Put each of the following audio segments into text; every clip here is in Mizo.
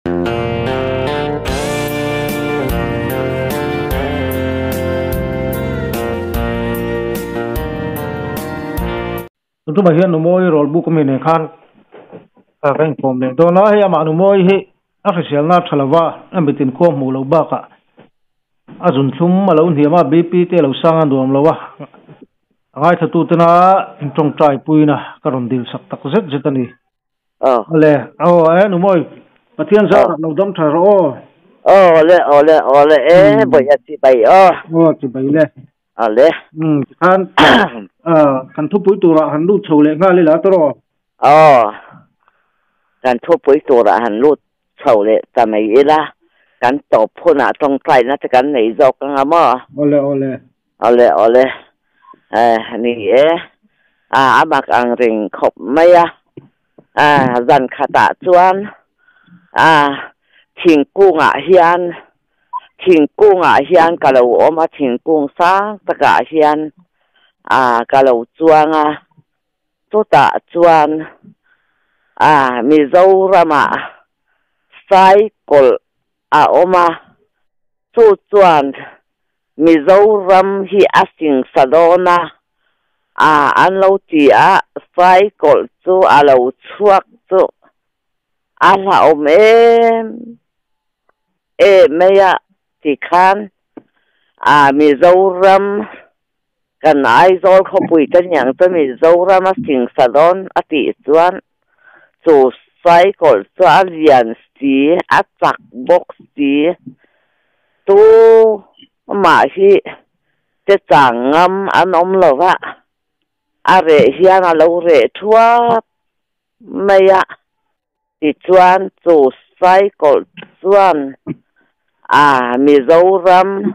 Tuntumah hian Numawi rawl buk ami nen khan ka inkawm leh dawn a, hei amah Numawi hi a hriselna a tha lova, a mitin khua hmuh loh bakah a zunthlum a lo hniam a, BP te a lo sang a nuam lo a, a ngaithla tena intawngtai puina ka rawn dil sak tak zet zet a ni. Awle, aw e Numawi, Pathian zarah lo dam tha rawh aw. Awle, awle, awle e, bawih a chibai aw. Aw chibai le. Ale. Umm tikhan kan thupui turah han lut chho leh nghal ila tawh. Aw, kan thupui turah han lut chho leh ta mai ila, kan tawp hunah tawngtaina te kan nei zawk anga maw? Awle awle. Awle awle. Eh ni e, a a mak ang ring khawp mai a, a zan khatah chuan a thingkungah hian Thingkungah hian ka lo awm a, thingkung sang takah hian ah ka lo chuang a, chutah chuan ah Mizoramah cycle a awm a, chu chuan Mizoram hi a singsa dawn a, ah an lo ti a, cycle chu a lo chhuak chu A hlauhawm em em mai a tikhan a Mizoram kan Aizawl khawpui te niang chu Mizoram a singsa dawn a tih chuan chu cycle chu a lian si a chak bawk si tu mah hi che chang ngam an awm lo va a reh hian a lo reh thuap. mai a, tichuan chu cycle chuan a Mizoram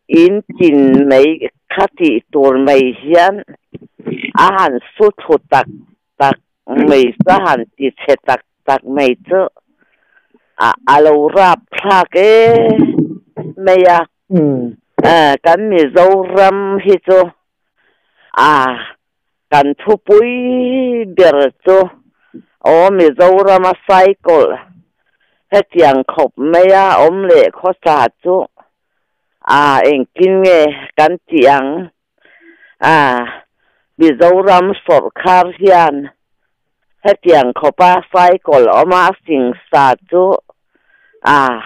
in tin mai kha tih tur mai hian a han su thlu tak tak mai chu a han ti chhe tak tak mai chu a a lo rap thlak em mai a, kan Mizoram hi chu a Kan thupui ber chu aw Mizorama cycle hetiang khawp maia awm leh khawsa chu a engtin nge kan tih ang? A Mizoram sawrkhar hian hetiang khawpa cycle awma singsa chu a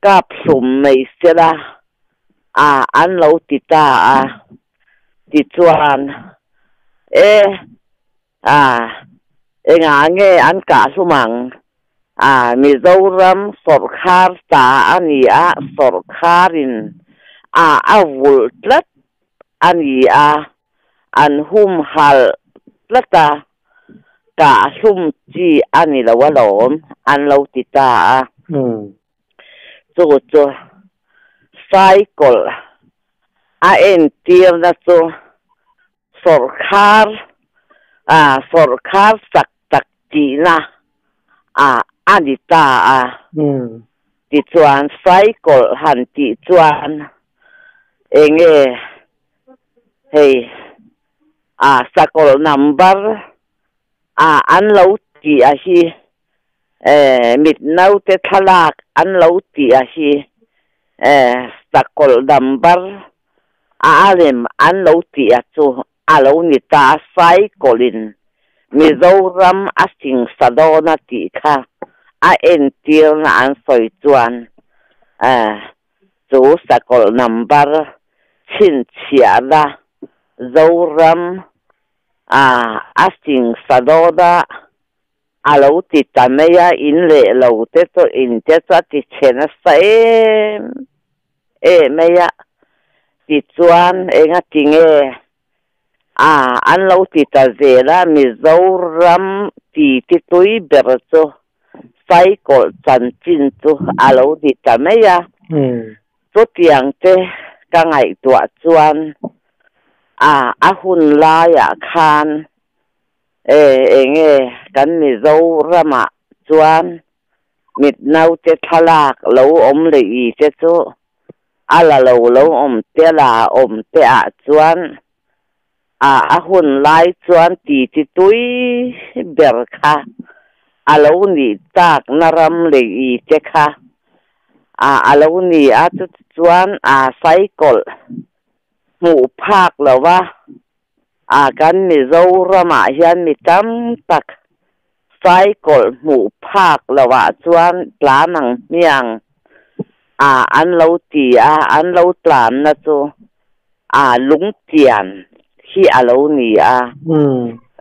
kap hlum mai sela a an lo ti ta a. Tichuan, E, a, engah nge an kah hlum ang? A, Mizoram sawrkhar ta a ni a, sawrkharin a a vulh tlat a ni a, an humhalh tlat a, kah hlum chi a ni lo alawm, an lo ti ta a. Chu chu cycle a entirna chu sawrkhar ah sawrkhar chak tak tihna ah a ni ta a. Tichuan cycle han tih chuan enge hei ah sakawlh number ah an lo tih a hi Eh, mit naute thlalak an lo tih a hi. Eh, sakawlh dambar a a lem an lo tih a chu a lo ni ta a, cycle-in Mizoram a singsa dawn a tih kha a entirna an sawi chuan eh, chu sakawlh number chhinchhiahna Zoram a a singsa dawn a, A lo ti ta mai a, in leh lo te chu in te chu a ti chhe nasa em em mai a, tichuan enga ti nge a an lo ti ta zel a, Mizoram ti ti tui ber chu cycle chanchin chu a lo ni ta mai a, chutiang te ka ngaihtuah chuan a a hun laiah khan E, enge kan Mizoramah chuan mit naute thlalak lo awm leh i te chu a la lo lo awm te la awm te ah chuan a a hun lai chuan ti ti tui ber kha a lo nih takna ram lei te kha a lo ni a, chutichuan cycle hmuh phak lova kan Mizoramah hian mi tam tak cycle hmuh phak lovah chuan tlan ang hmiang an lo ti a, an lo tlanna chu lungtian hi a lo ni a.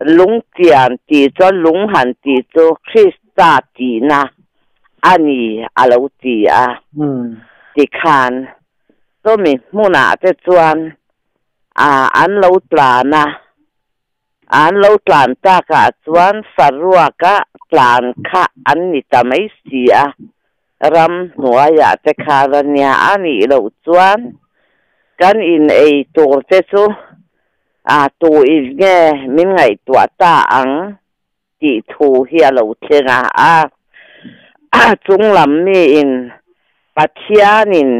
Lungtian tih chuan lung han tih chu Krista tihna a ni a lo ti a. Tikhan chumi hmunah te chuan an lo tlan a, an lo tlan takah chuan saruaka tlan kha an ni ta mai si a. Ramhnuaiah te khan a nia a nih loh chuan kan in ei tur te chu a tu in nge min ngaihtuah ta ang tih thu hi a lo thleng a. A chunglam miin Pathianin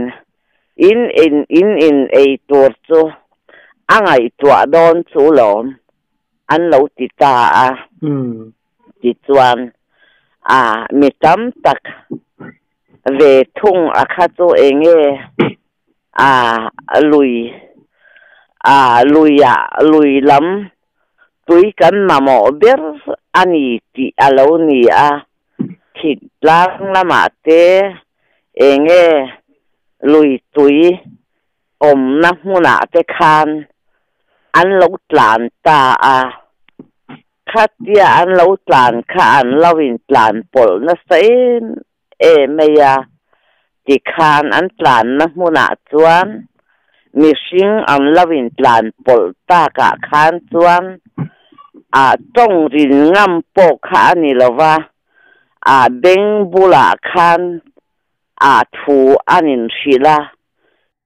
in in in in ei tur chu a ngaihtuah dawn chu lawm an lo ti ta a. Tichuan, a mi tam tak ve thung a kha chu enge a lui a luia lui lam tui kan mamawh ber a ni tih a lo ni a, thingtlang lamah te enge lui tui awmna hmunah te khan an lo tlan ta a. Khatia an lo tlan kha an lo in tlan pawlh nasa em em mai a, tikhan an tlanna hmunah chuan mihring an lo in tlan pawlh takah khan chuan a tawng rin ngam pawh kha a ni lova, a beng bulah khan a thu an inhrilh a.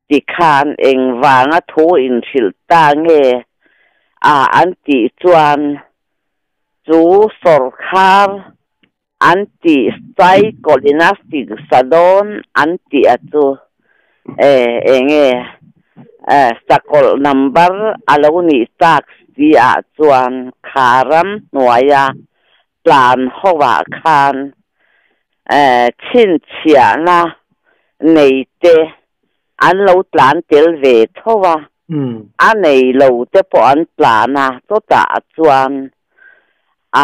Tikhan engvanga thu inhrilh ta nge a an tih chuan chu sawrkhar an tih cycle-in a singsa dawn an tih a chu e enge sakawlh number a lo nih tak si ah chuan kha ram hnuaia tlan ho ah khan chhinchhiahna nei te an lo tlan tel ve tho a, a nei lo te pawh an tlan a, chutah chuan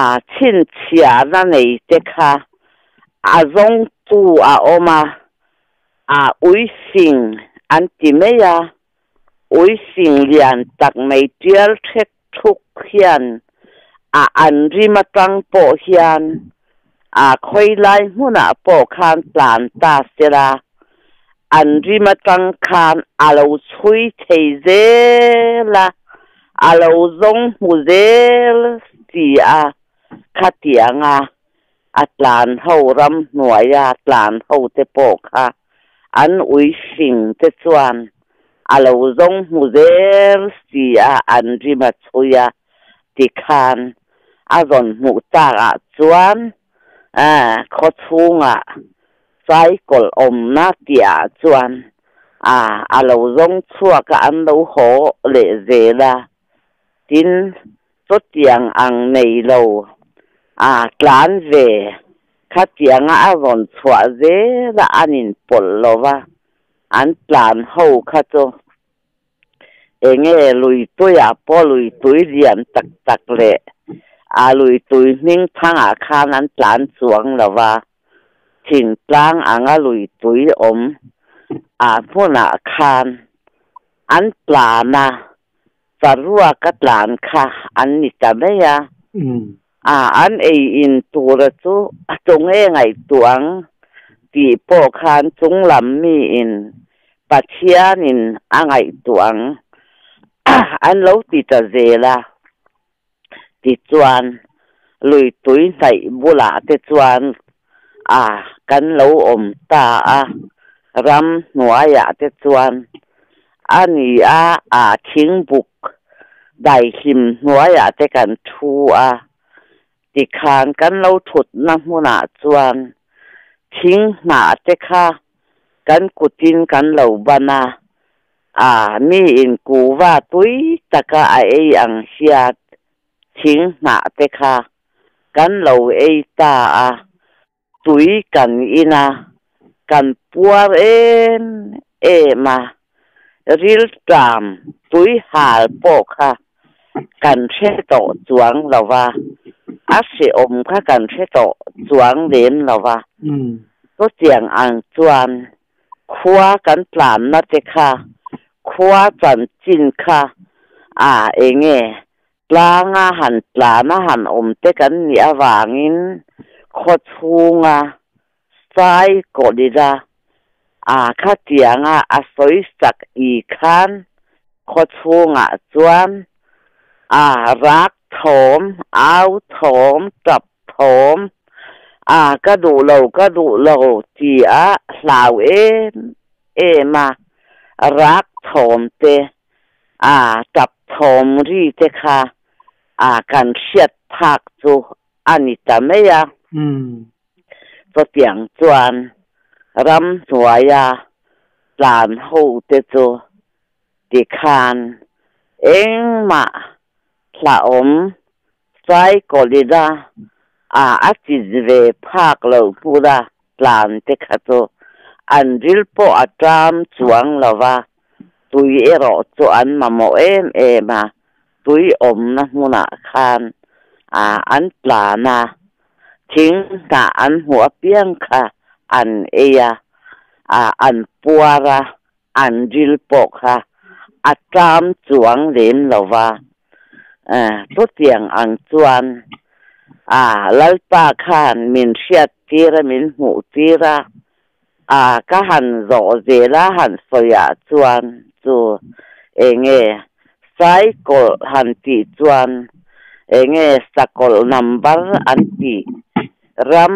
a chhinchhiahna nei te kha a zawngtu a awm a, a uising an ti mai a, uising lian tak mai tial thek thuk hian a an rim atang pawh hian a khawilai hmunah pawh khan tlan ta sela, an rim atang khan a lo chhui thei zel a, a lo zawng hmu zel si a, khatianga a tlan ho ramhnuaia tlan ho te pawh kha an ui fing te chuan a lo zawng hmu zel si a, an rim a chhui a, tikhan a zawn hmuh tak ah chuan khaw chhungah cycle awmna tih ah chuan a lo zawng chhuak a, an lo haw leh zel a, tin Chutiang ang nei lo a tlan ve khatianga a rawn chhuah zela an inpawlh lo va, an tlan ho kha chu enge luituiah pawh luitui lian tak tak leh a luitui hming thangah khan an tlan chuang lo va, thingtlang anga luitui awm ah hmunah khan an tlan a. Saruaka tlan kha an ni ta mai a, a an ei in tura chu a chaw nge ngaihtuah ang tih pawh khan chunglam miin Pathianin a ngaihtuah ang an lo ti ta zel a. Tichuan lui tui hnaih bulah te chuan a kan lo awm ta a, ram hnuaiah te chuan a ni a, a thingbuk daihlim hnuaiah te kan thu a, tikhan kan lo thutna hmunah chuan thing hnah te kha kan kutin kan lo ban a, a mi in kuva tui taka a ei ang hiat thing hnah te kha. Kan lo ei ta a, tui kan in a, kan puar em em a, rilṭam tui hal pawh kha kan hre tawh chuang lo va, a hrehawm kha kan hre tawh chuang lem lo va. Chutiang ang chuan khua kan tlanna te kha, khua chanchin kha a enge tlanga han tlana han awm te kan nih avangin khaw chhunga sai kawlila a khatianga a sawisak i khan khaw chhungah chuan a rak thawm, au thawm, tap thawm, a ka duh lo, ka duh lo ti a hlau em em a, rak thawm te, a tap thawm ri te kha a kan hriat phak chu a ni ta mai a. Chutiang chuan ramhnuaia tlan ho te chu tikhan engmah hlauhawm cycle-ina a a chin ve phak lo hmuna tlan te kha chu an ril pawh a ṭam chuang lo va, tui erawh chu an mamawh em em a, tui awmna hmunah khan a an tlan a, thing hnah an hmuh apiang kha an ei a, a an puar a, an ril pawh kha a ṭam chuang lem lo va. Chutiang ang chuan a Lalpa khan min hriat tir a, min hmuh tir a, a ka han zawh zel a han sawi ah chuan chu enge cycle han tih chuan enge sakawlh number an tih ram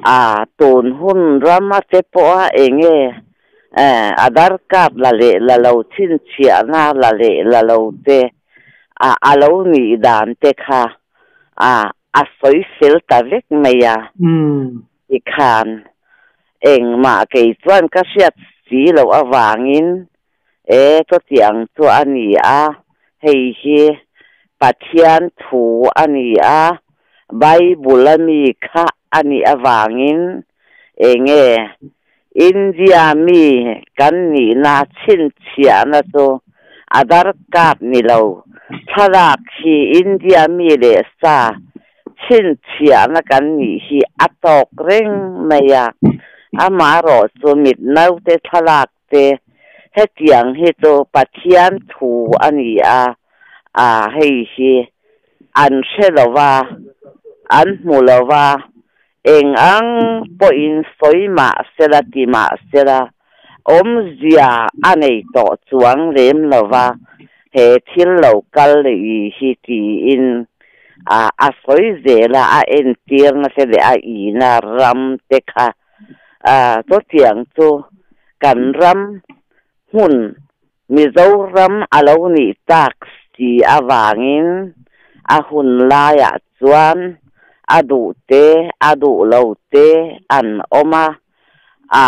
a tun hun ram a te pawh a enge Aadhaar card la leh la lo chhinchhiahna la leh la lo te a a lo nih dan te kha a a sawi fel ta vek mai a tikhan engmah kei chuan ka hriat si loh avangin e chutiang chu a ni a hei hi Pathian thu a ni a Bible a mi kha a nih avangin enge India mi kan nihna chhinchhiahna chu Aadhaar card ni lo, thlalak hi India mi leh sa chhinchhiahna kan nih hi a tawk reng mai a, amaherawh chu mit naute thlalak te hetiang hi chu Pathian thu a ni a, a hei hi an hre lo va, an hmu lo va, Eng ang pawhin sawi mah sela ti mah sela, awmzia a nei tawh chuang lem lo va, he thil lo kal leh i hi tiin a a sawi zel a, a entirna te leh a ina ram te kha chutiang chu kan ram hmun Mizoram a lo nih tak si avangin a hun laiah chuan a duh te, a duh lo te an awm a, a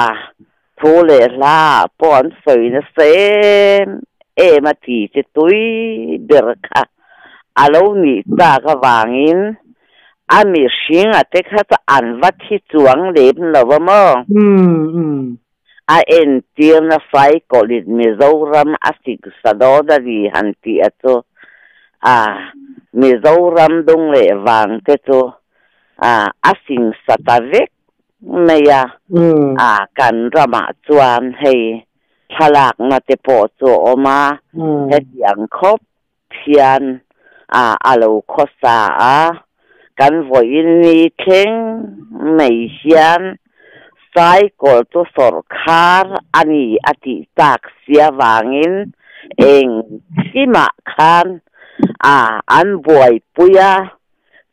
thu leh hla ah pawh an sawi nasa em em a ti che tui ber kha a lo nih tak avangin a mihring a te kha chu an va thi chuang lem lo a maw? A entirna Saikawlhin Mizoram a siksa dawn a ni han tih a chu a Mizoram dung leh vang te chu a a singsa ta vek mai a, a kan ramah chuan hei thlalakna te pawh chu a awm a, hetiang khawp hian a a lo khawsa a, kan vawiin ni thleng mai hian cycle chu sawrkhar a ni a tih tak si avangin engkimah khan a an buaipui a,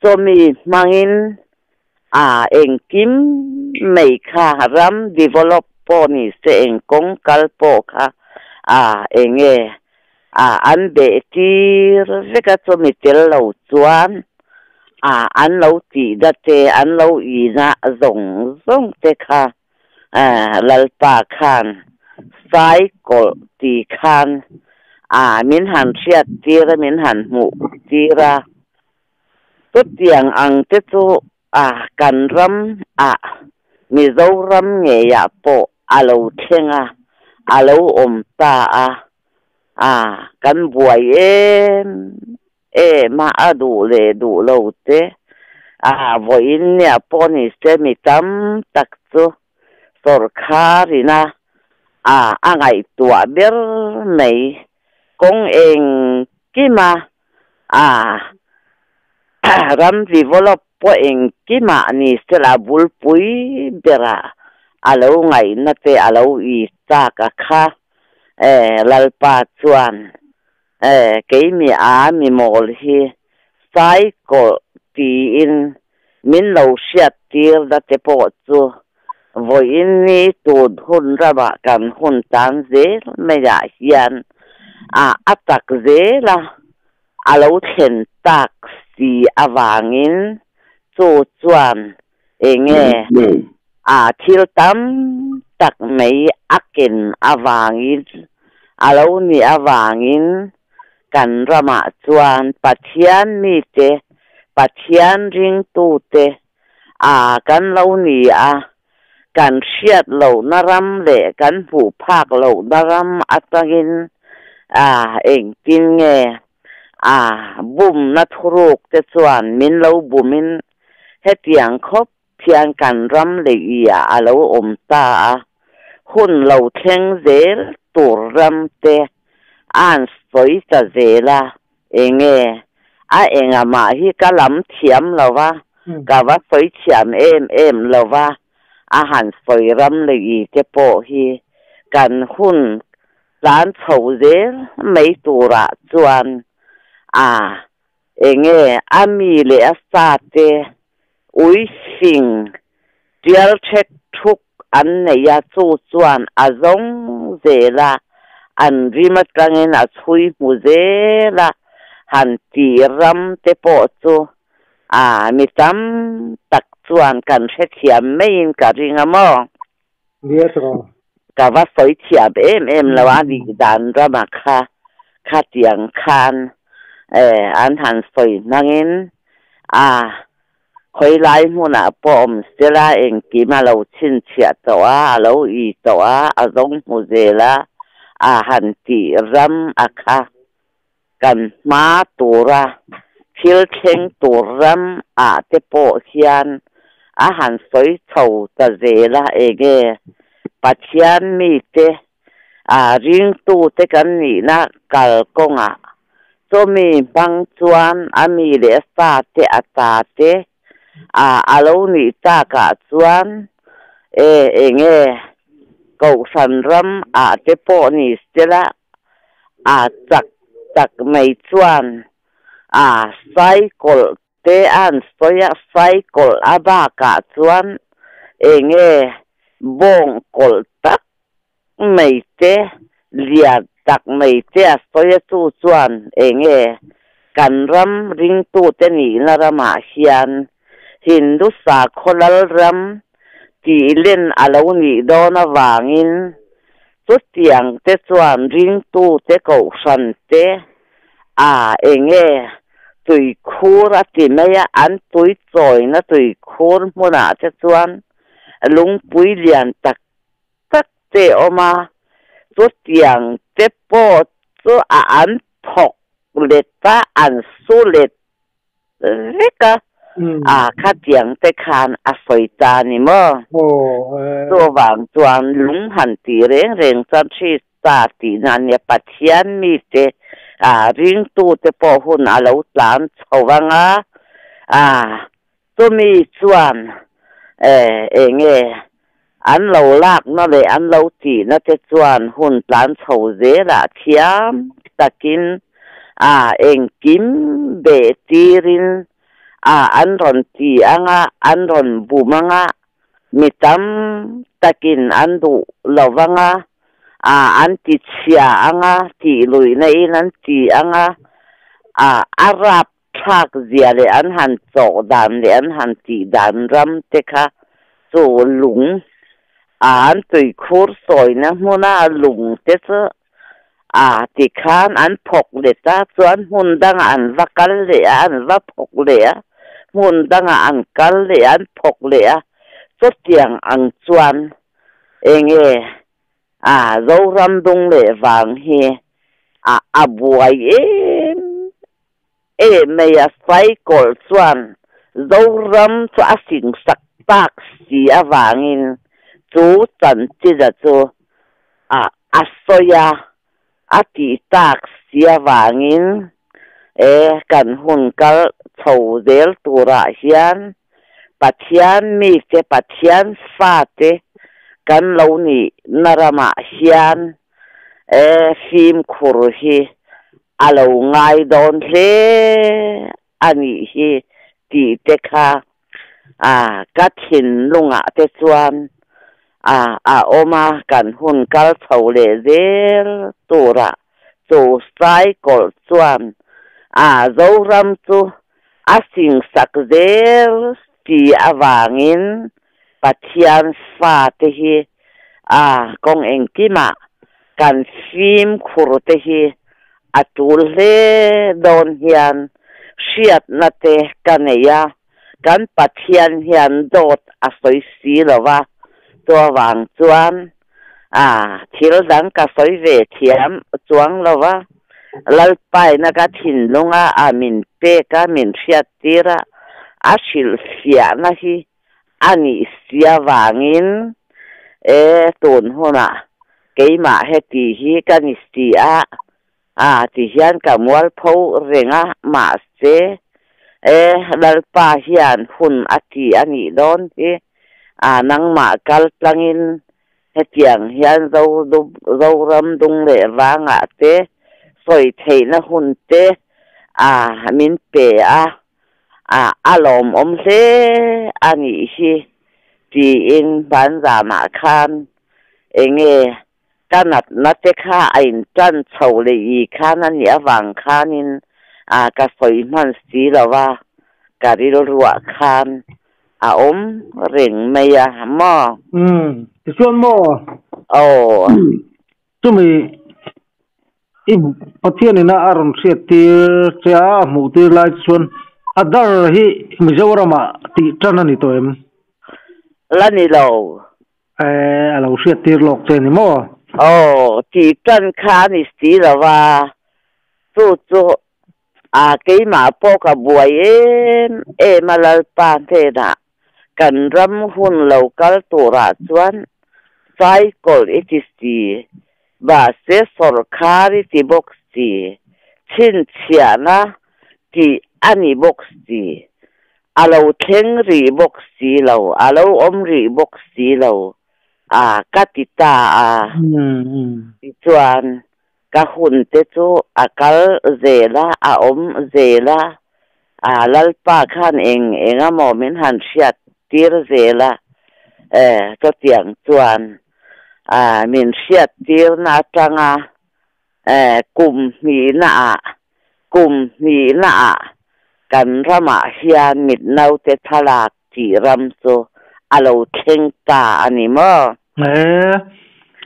chawmi hmangin a engkim mai kha ram develop pawh ni se eng kawng kal pawh kha a enge a an beh tir vek a chumi tel lo chuan a an lo tih na te an lo ina zawng zawng te kha Lalpa khan cycle ti khan a min han hriat tir a min han hmuh tir a. Chutiang ang te chu a kan ram ah Mizoram ngeiah pawh a lo thleng a, a lo awm ta a, a kan buai em em a, a duh leh duh lo te a vawiin nia pawh ni se mi tam tak chu sawrkharin a a a ngaihtuah ber mai kawng engkima a ram develop pawh engkimah ni sela bulpui berah a lo ngaihna te a lo i chak a kha. E Lalpa chuan e keimi a mi mawl hi cycle tiin min lo hriat tir na te pawh chu vawiin ni tun hun ramah kan hun tan zel maiah hian a a tak zel a. A lo thlen tak si avangin chu chuan enge a thil tam tak mai a ken avangin a lo nih avangin kan ramah chuan Pathian mite, Pathian ringtute a kan lo ni a, kan hriat lohna ram leh kan hmuh phak lohna ram atangin a engtin nge a bumna thuruk te chuan min lo bumin hetiang khawp hian kan ram leh iah a lo awm ta a, hun lo thleng zel tur ram te a'n sawi ta zel a, enge a enga mah hi ka lam thiam lo va, ka va sawi thiam em em lo va, a han sawi ram leh i te pawh hi kan hun tlan chho zel mai turah chuan a enge a mi leh a sa te ui fing tial thek thuk an nei a, chu chuan a zawng zel a, an rim atangin a chhui hmu zel a, han tih ram te pawh chu a mi tam tak chuan kan hrethiam maiin ka ring a maw? Ka va sawi thiam em em lo a nih dan rama kha khatiang khan an han sawi hmangin a khawi lai hmunah pawh awm sela engkim a lo chhinchhiah tawh a, a lo i tawh a, a zawng hmu zel a, a han tih ram a kha kan hma tura thil thleng tur ram ah te pawh hian a han sawi chho ta zel a, enge Pathian mite a ringtute kan nihna kalkawngah chawmi hmang chuan a mi leh a sa te a ta te a a lo nih takah chuan e enge Kohhran ram ah te pawh ni sela a chak tak mai chuan a cycle te an sawi a, cycle a bakah chuan enge bawng kawlh tak mai te lian tak mai te a sawi a, chu chuan enge kan ram ringtute nihna ramah hian Hindu sakhaw lal ram tih len a lo nih dawn avangin chutiang te chuan ringtute kohhran te a enge tuikhur a ti mai a, an tui chawina tuikhur hmunah te chuan lungpui lian tak tak te awm a, chutiang te pawh chu a an thawk let a, an su let vek a, a khatiang te khan a sawi ta ni maw? Chuvang chuan lung han tih reng reng chuan Krista tihna a nia, Pathian mite a ringtute pawh hun a lo tlan chho ang a, a chumi chuan enge an lo lakna leh an lo tihna te chuan hun tlan chho zelah thiam takin a engkim beh tirin a an rawn ti ang a, an rawn bum ang a, mi tam takin an duh lo vang a, a an ti chhia ang a, tih luihna in an ti ang a, a a rap thlak zia leh an han chawh dan leh an han tih dan ram te kha chu lung a an tuikhur sawina hmuna lung te chu a tikhan an phawk let a, chuan hmun dangah an va kal leh a, an va phawk leh a. Hmun dangah an kal leh a, an thawk leh a, chutiang ang chuan enge a Zoram dung leh vang hi a a buai em em mai a, cycle chuan Zoram chu a singsak tak si avangin chu chanchina chu a a sawi a, a tih tak si avangin e kan hun kal chho zel turah hian Pathian mite, Pathian fate kan lo nihna ramah hian e fimkhur hi a lo ngai dawn hle a nih hi tih te kha a ka thinlungah te chuan a a awm a, kan hun kal chho leh zel turah chu cycle chuan a Zoram chu a singsak zel ti avangin Pathian fate hi a kawng engkimah kan fimkhur te hi a tul hle dawn hian hriatna te ka nei a, kan Pathian hian dawt a sawi si lo va, chuvang chuan a thil dang ka sawi ve thiam chuang lo va, Lalpaina ka thinlunga a min pek a, min hriattir a, a hrilhfiahna hi a nih si avangin e tun hunah keimah heti hi ka ni si a, a ti hian ka mualpho reng a, mahse e Lalpa hian hun a ti a nih dawn hi, a nangmah kal tlangin hetiang hian Zoram dung leh vangah te sawi theihna hun te a min pe a. A a lawmawm hle a nih hi tiin banzamah khan enge ka natna te kha a intan chho leh i khan a nih avang khanin a ka sawi hman si lo a, ka rilruah khan a awm reng mai a maw? Umm, tichuan maw? Aw. Chumi i Pathianina a rawn hriat tir che a, a hmuh tir lai chuan a dar hi Mizoramah tih tan a ni tawh em? La ni lo. E, a lo hriat tir lawk che ni maw? Aw, tih tan kha a ni si lo va, chu chu a keimah pawh ka buai em em a Lalpa hnenah Kan ram hun lo kal turah chuan cycle i ti si, mahse sawrkhar i ti bawk si, chhinchhiahna tih a ni bawk si, a lo thleng rih bawk si lo, a lo awm rih bawk si lo a ka ti ta a. Tichuan, Ka hun te chu a kal zel a, a awm zel a, a Lalpa khan eng eng amaw min han hriat tir zel a, e, chutiang chuan a min hriat tirna atanga e kum hnihna ah, kum hnihna ah kan ramah hian mitnaute thlalak tih ram chu a lo thleng ta a ni maw? E,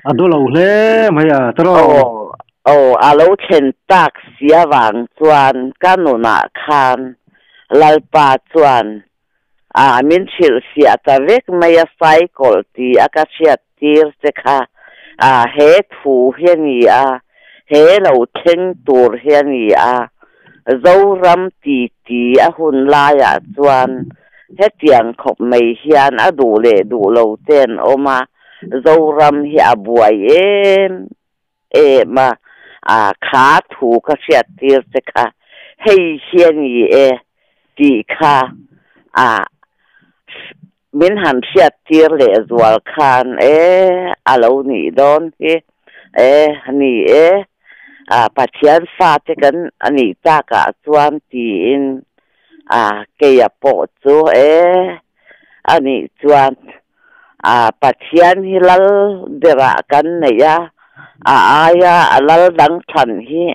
a do lo hle mai a, tiraw? Aw, aw, a lo thlen tak si avang chuan ka nunah khan Lalpa chuan a min hrilhfiah ta vek mai a, cycle ti a ka hriat tir che kha a he thu hi a ni a, he lo thleng tur hi a ni a, Zoram ti ti a hun laiah chuan Hetiang khawp mai hian a duh leh duh lo te an awm a, Zoram hi a buai em em a, a kha thu ka hriat tir che kha hei hi a ni e tih kha a min han hriat tir leh zual khan e a lo nih dawn hi e ni e a Pathian fate kan a nih takah chuan tiin A keia pawh chu e, a nih chuan a Pathian hi lal berah kan neih a, a aia a lal dang than hi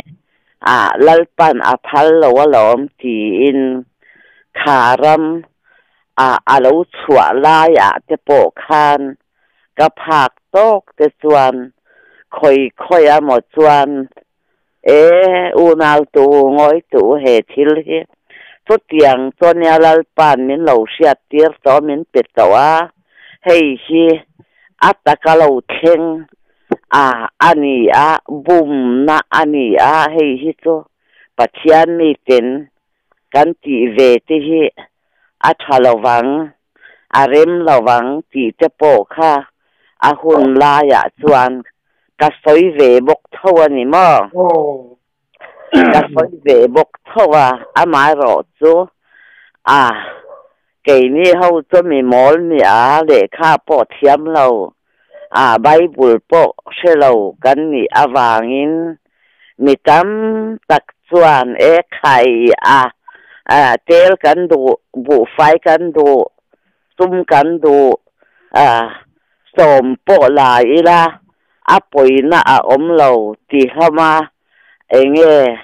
a Lalpan a phal lo alawm tiin kha ram a a lo chhuah laiah te pawh khan ka phak tawk te chuan khawi khawi amaw chuan E, unau tu, ngawi tu he thil hi. Chutiang chu ania Lalpa'n min lo hriattir tawh min pe tawh a, hei hi a taka lo thleng a a ni a, bumna a ni a, hei hi chu Pathian miten kan tih ve te hi a tha lovang, a rem lovang tih te pawh kha a hun laiah chuan ka sawi ve bawk tho a ni maw? Ka sawi ve bawk tho a, amaherawh chu a keini ho chu mi mawl mi a, lehkha pawh thiam lo, a Bible pawh hre lo kan nih avangin mi tam tak chuan e khai a, tel kan duh, buhfai kan duh, sum kan duh, a sawm pawh la ila a pawina a awm lo ti hlawm a, enge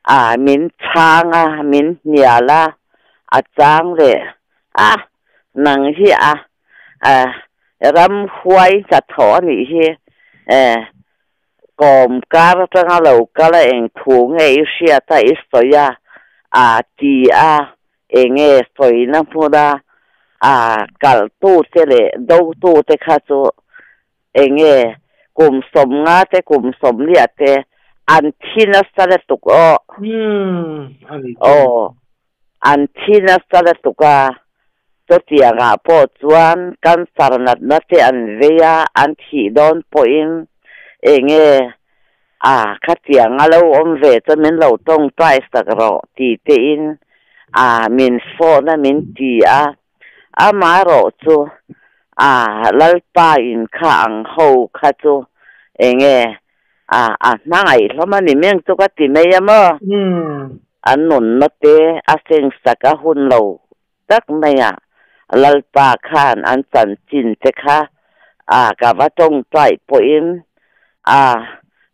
a min chhang a, min hnial a, a chang leh a, nang hi a ramhuai hnathawh a nih hi, kawm kar atanga lo kal a eng thu nge i hriat a i sawi a, a ti a, enge sawina hmuna a kaltute leh dotute kha chu Enge kum 50 te kum 40 te an thi nasa lutuk aw. Aw an thi nasa lutuk a, chutiangah pawh chuan cancer natna te an vei a, an thih dawn pawhin enge a khatiang a lo awm ve chuan min lo tawngtai sak rawh ti tein a min phone a min ti a. Amaherawh chu a Lalpa in kha ang ho kha chu enge a a hmangaih hlawm a ni meng chu ka ti mai a maw? An nunna te a sengsak a hun lo tak mai a, Lalpa khan an chanchin te kha a ka va tawngtaih pawhin a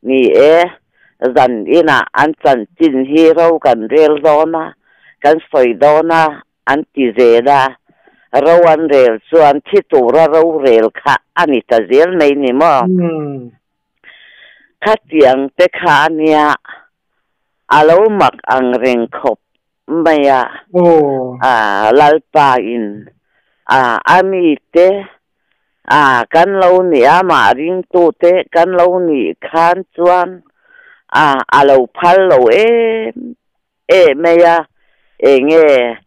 ni e, zan inah an chanchin hi ro kan rel dawn a, kan sawi dawn a, An ti zel a, ro an rel chuan thi tura rorel kha a ni ta zel mai ni maw? Khatiang te kha a nia, a lo mak ang reng khawp mai a, Lalpa in a mite a kan lo nih a, mah ringtute kan lo nih khan chuan a lo phal lo em Eh mai a, enge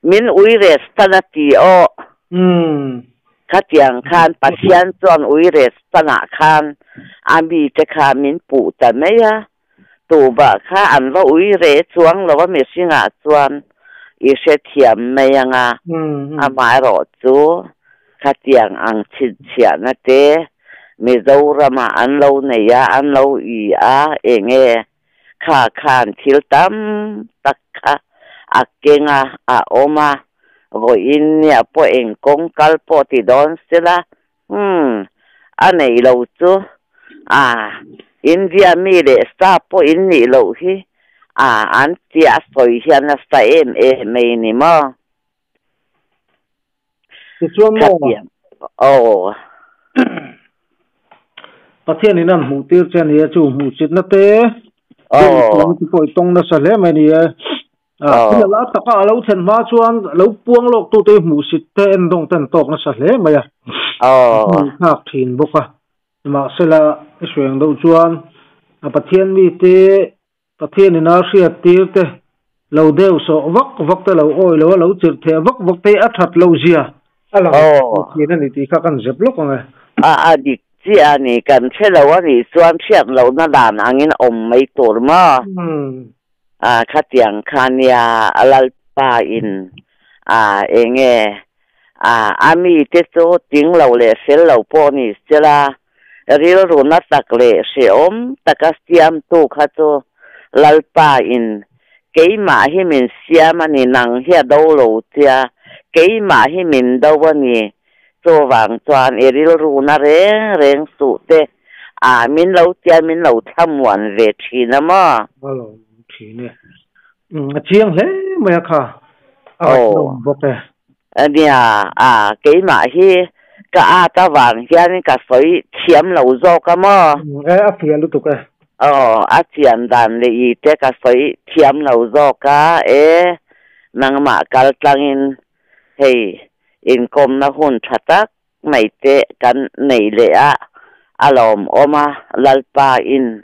min ui restan a ti aw. Khatiang khan Pathian chuan ui restan ah khan a mite kha min puh ta mai a, tubah kha an va ui re chuang lo a mihring ah chuan i hrethiam mai ang a, amaherawh chu khatiang ang chhinchhiahna te Mizoram ah an lo nei a, an lo i a, enge Kha khan thil tam tak kha a keng a, a awm a, vawiin nia pawh eng kawng kal pawh ti dawn sela, hmm, a nei lo chu a, India mi leh sa pawh in nih loh hi a, an tia sawi hian a sa em em mai ni maw? Tichuan maw? Khatiang, aw. Pathian in an hmuh tir che a ni e, chu hmuh chitna te, Aw. te pawh i tawng nasa hle mai a ni e. Thil a la taka a lo thlen hma chuan lo puang lawk tute hi hmuhsit te endawng te an tawk nasa hle mai a. Aw. Hmuh thlak thin bawk a. Nimahsela, i hruai ang deuh chuan a Pathian mite Pathian in a hriat tir te, lo deuh sawh vak vak te, lo awi lo a lo chirh theh vak vak te hi a that loh zia a lang thin a ni tih kha kan zep lawk ang e. A a dik chiah a ni, kan hre lo a nih chuan hriat lohna dan angin awm mai tur maw? A khatiang kha nia Lalpa in a enge a a mite chu ting lo leh fel lo pawh ni sela Rilru na tak leh hrehawm taka siamtu kha chu Lalpa in keimah hi min siam a ni, nang hi a do lo chia, keimah hi min do a ni. Chuvang chuan i rilru na reng reng suh te a min lo tia min lo thlamuan ve thin a maw? A lo thin e. A chiang hle mai a kha. A ngaihnawm bawk e. Nia, a keimah hi ka at avang hian ka sawi thiam lo zawk a maw? E, a fiah lutuk e. Aw, a chian dan leh i te ka sawi thiam lo zawk a, e. Nangmah kal tlangin hei inkawmna hun tha tak mai te kan nei leh a, a lawmawm a, Lalpa in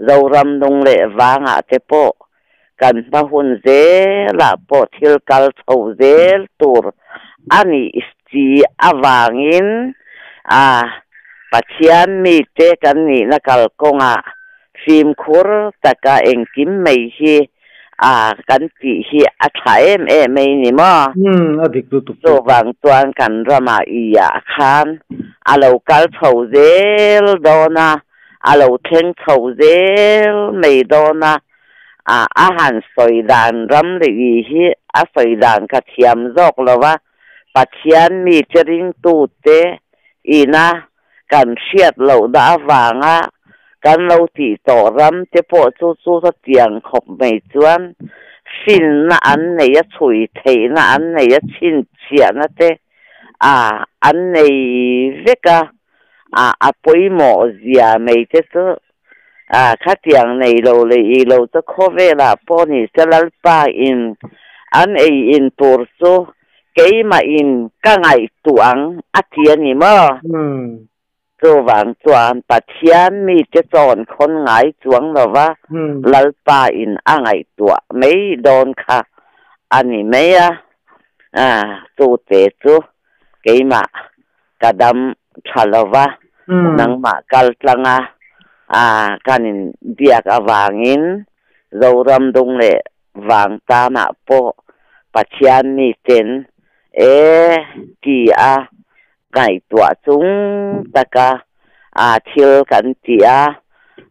Zoram nung leh vangah te pawh kan hma hun zelah pawh thil kal chho zel tur a nih si avangin a Pathian mite kan nihna kalkawngah fimkhur taka engkim mai hi a kan tih hi a tha em em mai ni maw? Umm a dik lutuk chu. Chuvang chuan kan ramah iah khan a lo kal chho zel dawn a, a lo thleng chho zel mai dawn a, a a han sawi dan ram leh i hi a sawi dan ka thiam zawk lo a, Pathian mite ringtute ina kan hriat loh dah avanga kan lo tih tawh ram te pawh chu chu chutiang khawp mai chuan finna an nei a, chhui theihna an nei a, chhinchhiahna te a an nei vek a, a a pawimawh zia mai te chu a khatiang nei lo leh i lo chu khawvelah pawh ni se Lalpa in an ei in tur chu Keimah in ka ngaihtuah ang a ti a ni maw? Chuvang chuan Pathian mite chawn khawn ngai chuang lova Lalpa in a ngaihtuah mai dawn kha a ni mai a, chute chu keimah ka dam tha lova nangmah kal tlanga kan in biak avangin Zoram dung leh Vang tanah pawh Pathian miten e ti a ngaihtuah chung taka a thil kan ti a,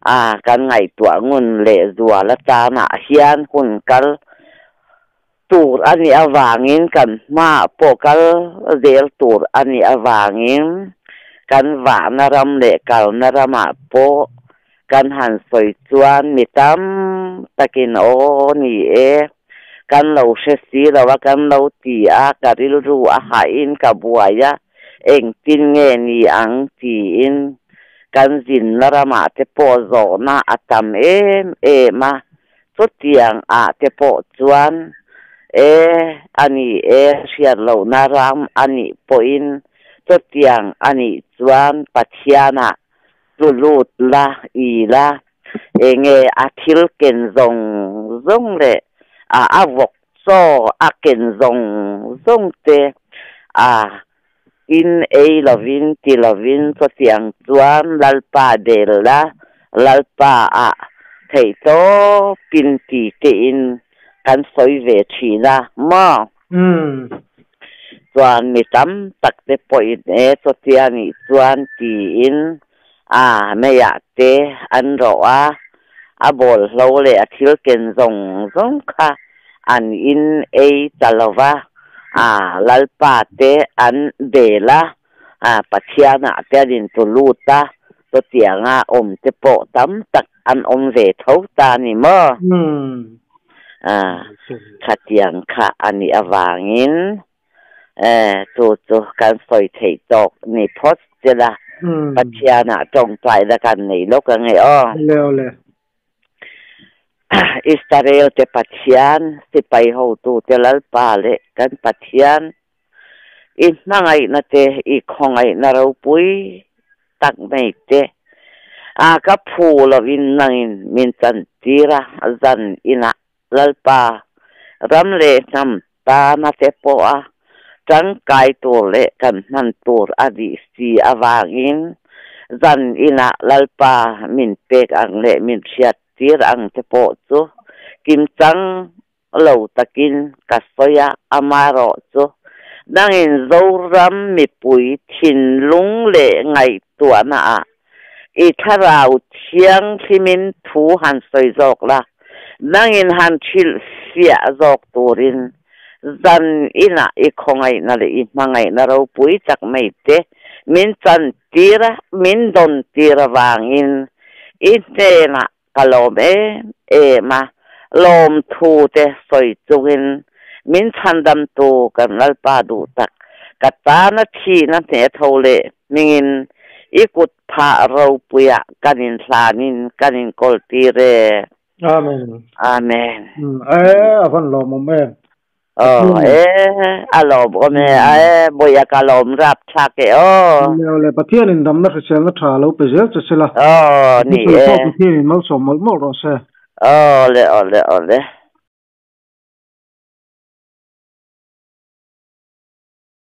a kan ngaihtuah ngun leh zual atanah hian hun kal tur a nih avangin kan hmaah pawh kal zel tur a nih avangin kan vahna ram leh kalna ramah pawh Kan han sawi chuan mi tam takin aw ni e, kan lo hre si lo a, kan lo ti a, ka rilru a hahin ka buai a, engtin nge ni ang tiin kan zinna ramah te pawh zawhna a tam em em a, chutiang ah te pawh chuan e a ni e hriat lohna ram a nih pawhin chutiang a nih chuan Pathianah Chu lut la, i la, enge a thil ken zawng zawng leh a a vawk chaw a ken zawng zawng te a in ei lovin ti lovin chutiang chuan Lalpa bel la, Lalpa ah theihtawpin ti tein kan sawi ve thin a maw? Chuan mi tam tak te pawhin e chutia nih chuan tiin a meiah te an rawh a, a bawlhlo leh a thil ken zawng zawng kha an in ei ta lo va, a Lalpa te an bel a, a Pathianah te an intu lut a, chutianga awm te pawh tam tak an awm ve tho ta a ni maw? A, khatiang kha a nih avangin e chu chu kan sawi theih tawk ni phawt che la, Pathianah tawngtaina kan nei lawk ang e aw. Israel te Pathian, sipai hotute Lalpa leh kan Pathian, I hmangaihna te, i khawngaihna ropui tak mai te, a ka phu lovin nangin min chantir a, zan inah Lalpa ram leh hnam tana te pawha tangkai tur leh kan hman tur a nih si avangin zan inah Lalpa min pek ang leh min hriattir ang te pawh chu kimchang lo takin ka sawi a, amaherawh chu nangin Zoram mipui thinlung leh ngaihtuahna ah i thlarau thianghlimin thu han sawi zawk la, nangin han hrilh fiah zawk turin zan inah i khawngaihna leh i hmangaihna ropui tak mai te min chantir a, min dawn tir avangin i hnenah Ka lawm em em a, lawmthu te sawi chungin min chhandamtu kan Lalpa duh tak, ka tana thihna hneh tho leh hmingin i kut phah ropuiah kan inhlanin kan inkawltir e. Amen. Amen. E, a van lawmawm em. Aw e a lawmawm e a e Bawiha ka lawm rapthlak e aw. Le le Pathianin damna hriselna tha lo pe zel che sela. Aw ni e. Pathianin malsawm mawlh mawlh rawh se. Aw le aw le aw le.